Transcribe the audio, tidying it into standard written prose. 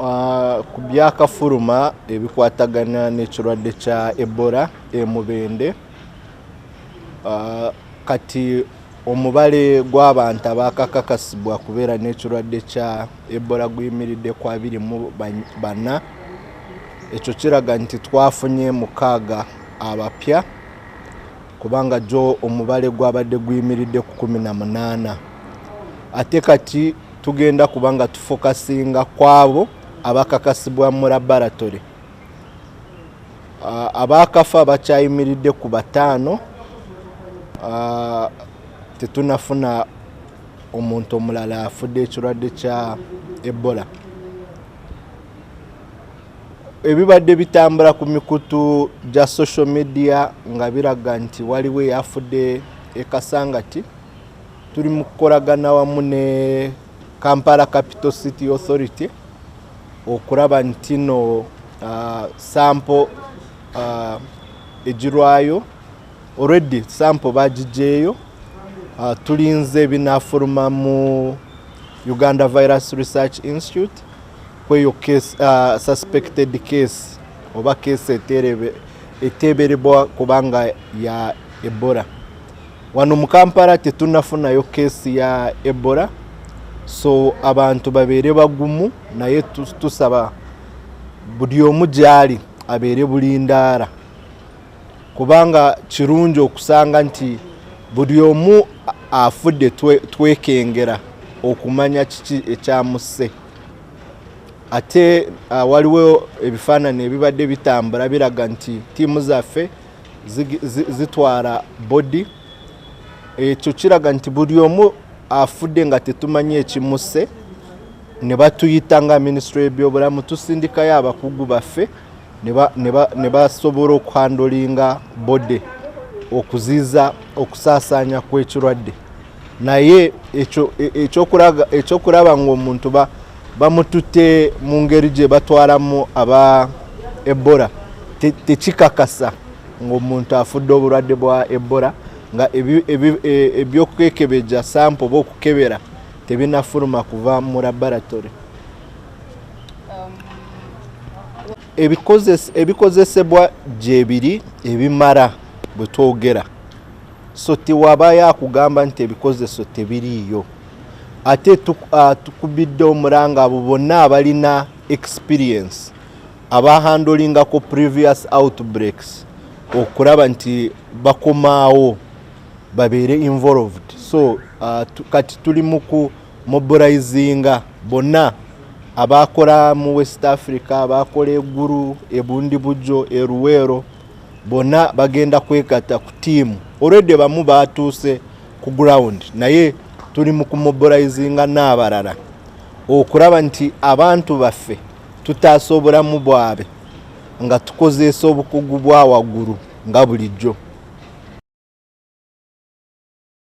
Ku byakafuluma ebikwatagana n'ekirwadde kya Ebola e Mubende, kati omubale gw'abantu abakakakasibwa kubeera n'ekirwadde kya Ebola guyimiridde ku 24. Ekyo kiraga nti twafunye 6 abapya, kubanga gyo omubale gwabadde guyimiridde ku 18. Ate kati tugenda kubanga tufokasinga kwabo abakakasibwa mu laboratory. Abakafa bakyayimiridde ku 5. Tetunafuna omuntu omulala afudde ekirwadde kya Ebola. Ebibadde bitambula ku mikutu gya social media nga biraga nti waliwo eyafudde e Kasangati, tuli mu kukolagana wamu ne Kampala Capital City Authority okulaba nti no sample egirwayo already, sample bagiggyeyo, tulinze binafuluma mu Uganda Virus Research Institute kweyo case, suspected case oba case eteberebwa kubanga ya Ebola. Wano mu Kampala tetunafunayo case ya Ebola, so abantu babeere bagumu, naye tusaba buli omu gyali abeere bulindaara, kubanga kirungi okusanga nti buli omu afudde twekengera okumanya kiki ekyamusse. Ate waliwo ebifaananyi ebibadde bitambula biraga nti ttiimu zaffe zitwala body. Ekyo kiraga nti buli omu afudde nga tetumanyi ekimusse, ne batuyita nga minisitule y'ebyobulamu, tusindikayo abakugu baffe ne basobola okuhandlinga body okuziiza okusaasaanya kw'ekirwadde. Naye ekyokulaba ng'omuntu bamututte mu ngeri gye batwalamu aba Ebola tekikakasa ng'omuntu afudde obulwadde bwa Ebola, nga ebyokwekebejja sample oba okukebera tebinafuluma kuva mu laboratory. Ebikozesebwa gyebiri ebimala bwe twogera, so tewabayo akugamba nti ebikozeso tebiriiyo. Ate tukubidde omulanga abo bonna abalina experience abahandlingako previous outbreaks okulaba nti bakomaawo babeere involved. So kati tuli mu ku mobilizinga bonna abakola mu West Africa, abakola eggulu ebundi bujjo eruweero, bonna bagenda kwegatta ku tiimu. Already bamu batuuse ku ground, naye tuli mu kumobilizinga n'abalala okulaba nti abantu baffe tutaasa obulamu bwabwe nga tukozesa obukugu bwa waggulu nga bulijjo.